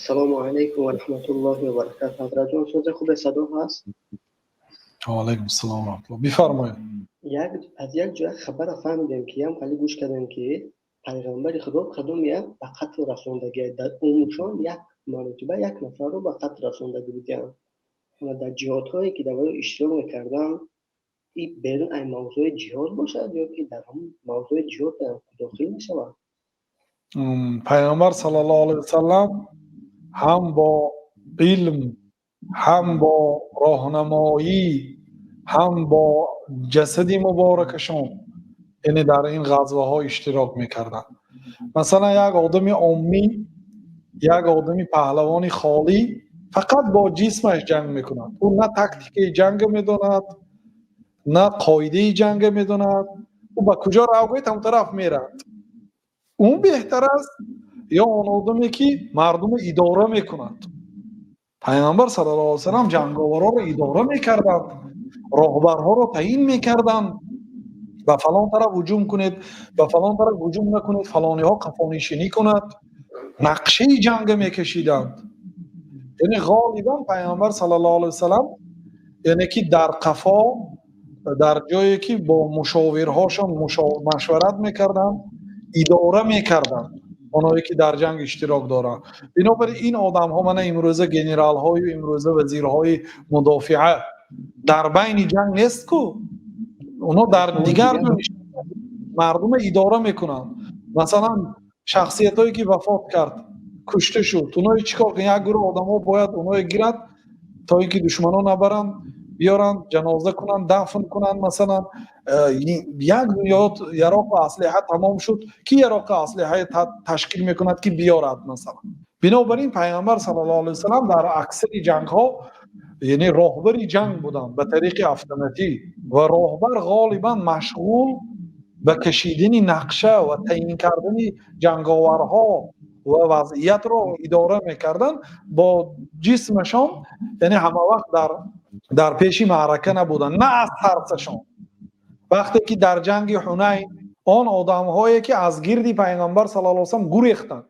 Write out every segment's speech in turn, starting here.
Ассалому алайкум ва раҳматуллоҳи ва баракатуҳ. Ҳазратҷон, сози хубе, садо ҳаст? Ва алайкум ассалом ва раҳматуллоҳ. Бифармоед. Як аз як ҷоя хабара фаҳмидем, ки ям хали гӯш кардем, ки пайғамбари Худо кадом як ба қатл расондагӣ, дар умршон як маротиба як нафарро ба қатл расондагӣ будианд ва дар ҷиҳодҳое, ки дар ваё иштирок мекарданд, и берун ай мавзӯи ҷиҳод бошад ё ки дар ҳамон мавзӯи ҷиҳод дохил мешавад? Пайғамбар саллаллоҳу алайҳи васаллам ҳам бо илм, ҳам бо роҳнамоӣ, ҳам бо ҷасади муборакашон, яъне дар ин ғазваҳо иштирок мекарданд. Масалан, як одами оммӣ, як одами паҳлавони холӣ фақат бо ҷисмаш ҷанг мекунад. Ӯ на тактикаи ҷанга медонад, на қоидаи ҷанга медонад. Ӯ ба куҷо рав гӯед, ҳамон тараф меравад. Ӯ беҳтар аст ё он одаме, ки мардумро идора мекунад? Пайғамбар саллаллоҳу алайҳи васаллам ҷанговарҳоро идора мекарданд, роҳбарҳоро таъин мекарданд: ба фалон тараф ҳуҷум кунед, ба фалон тараф ҳуҷум накунед, фалониҳо қафонишинӣ кунад, нақшаи ҷанга мекашиданд. Яъне ғолибан пайғамбар саллаллоҳу алайҳи васаллам, яъне ки дар қафо, дар ҷое ки бо мушовирҳошон машварат мекарданд, идора мекарданд оное, ки дар ҷанг иштирок доранд. Бинобар ин одамҳо, мана имрӯза генералҳою имрӯза вазирҳои мудофиа дар байни ҷанг нест ку, оно дар дигар ҷо мардума идора мекунанд. Масалан, шахсиятҳое, ки вафот кард, кушта шуд, оное чӣ кор кунанд? Як гурӯҳ одамҳо бояд оное гирад, то ин ки душманон набаранд, биёранд, ҷаноза кунанд, дафн кунанд. Масалан, як дунё яроқу аслиҳа тамом шуд, ки яроқу аслиҳа ташкил мекунад, ки биёрад, масалан. Бинобар ин пайғамбар саллаллоҳу алайҳи васаллам дар аксари ҷангҳо, яъне роҳбари ҷанг буданд ба тариқи автоматӣ, ва роҳбар ғолибан машғул ба кашидани нақша ва таъин кардани ҷанговарҳо ва вазъиятро идора мекарданд бо ҷисмашон, яъне ҳамавақт дар пеши маърака набуданд, на аз тарсашон. Вақте ки дар ҷанги Ҳунайн он одамҳое, ки аз гирди пайғамбар саллаллоҳу алайҳи васаллам гурехтанд,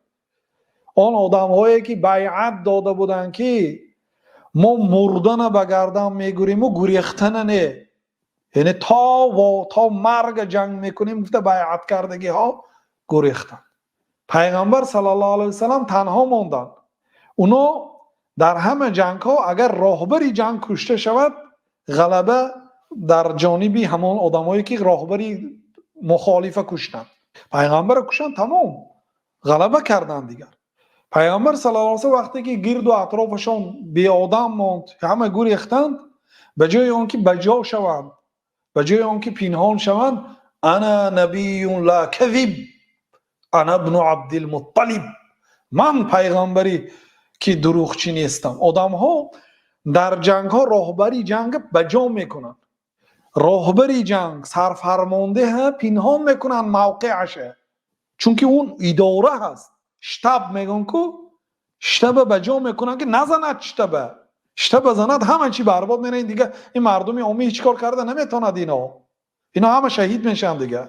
он одамҳое, ки байъат дода буданд, ки мо мурдана ба гардан мегуриму гурехтана не, яъне то марга ҷанг мекунем гуфта байъат кардагиҳо гурехтанд. Пайғамбар саллаллоҳу алайҳи васаллам танҳо монданд. Уно дар ҳама ҷангҳо агар роҳбари ҷанг кушта шавад, ғалаба дар ҷониби ҳамон одамое, ки роҳбари мухолифа куштанд. Пайғамбарро куштанд, тамом, ғалаба карданд дигар. Пайғамбар саллаллоҳу алайҳи васаллам вақте ки гирду атрофашон беодам монд, ҳама гурехтанд, ба ҷои он ки ба ҷо шаванд, ба ҷои он ки пинҳон шаванд, ана набиюн ла казиб, ана ибну Абдилмутталиб, ман пайғамбаре, ки дурӯғчӣ нестам. Одамҳо дар ҷангҳо роҳбари ҷанг ба ҷо мекунанд, роҳбари ҷанг, сарфармондаҳа пинҳон мекунанд мавқеаша, чунки он идора ҳаст. Штаб мегӯн ку, штаба ба ҷо мекунанд, ки назанад штаба. Штаба занад, ҳама чи барбод меравад дига. Ин мардуми оммӣ ҳеҷ кор карда наметавонад. Ино ҳама шаҳид мешаванд дига.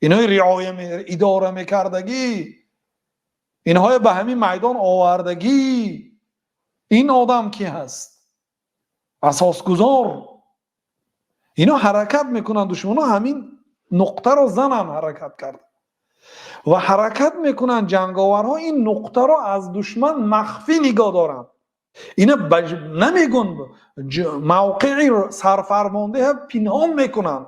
Инои риоя, идора мекардагӣ, инҳое ба ҳамин майдон овардагӣ, ин одам ки ҳаст, асосгузор. Ино ҳаракат мекунанд, душманон ҳамин нуқтаро зананд, ҳаракат карда ва ҳаракат мекунанд. Ҷанговарҳо ин нуқтаро аз душман махфӣ нигоҳ доранд. Ина намегӯн, мавқеи сарфармондаҳа пинҳон мекунанд,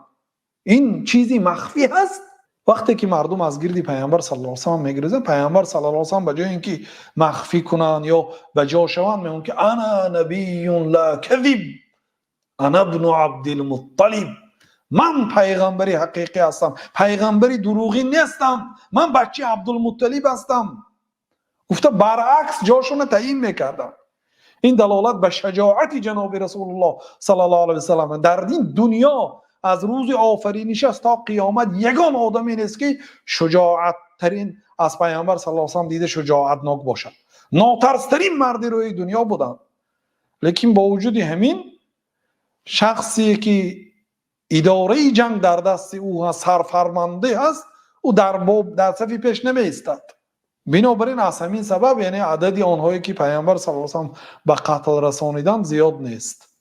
ин чизи махфӣ ҳаст. Вақте ки мардум аз гирди пайғамбар саллаллоҳу алайҳи васаллам мегирезанд, пайғамбар саллаллоҳу алайҳи васаллам ба ҷои ин ки махфӣ кунанд ё ба ҷо шаванд, мегӯянд, ки ана набиюн ла казиб, ана ибну Абдилмутталиб, ман пайғамбари ҳақиқӣ ҳастам, пайғамбари дурӯғин нестам, ман бачаи Абдулмутталиб ҳастам гуфта, баръакс ҷошона таъин мекардам. Ин далолат ба шаҷоати ҷаноби Расулуллоҳ саллаллоҳу алайҳи васаллам. Дар ин дунё аз рӯзи офариниш аст то қиёмат ягон одаме нест, ки шуҷоаттарин аз пайғамбар саллаллоҳу алайҳи васаллам дида шуҷоатнок бошад. Нотарстарин марди рӯи дунё буданд. Лекин бо вуҷуди ҳамин, шахсе, ки идораи ҷанг дар дасти ӯ ҳаст, сарфармонде ҳаст, ӯ дар боб дар сафи пеш намеистад. Бинобар ин, аз ҳамин сабаб, яъне адади онҳое, ки Пайғамбар саллаллоҳу алайҳи васаллам ба қатл расониданд, зиёд нест.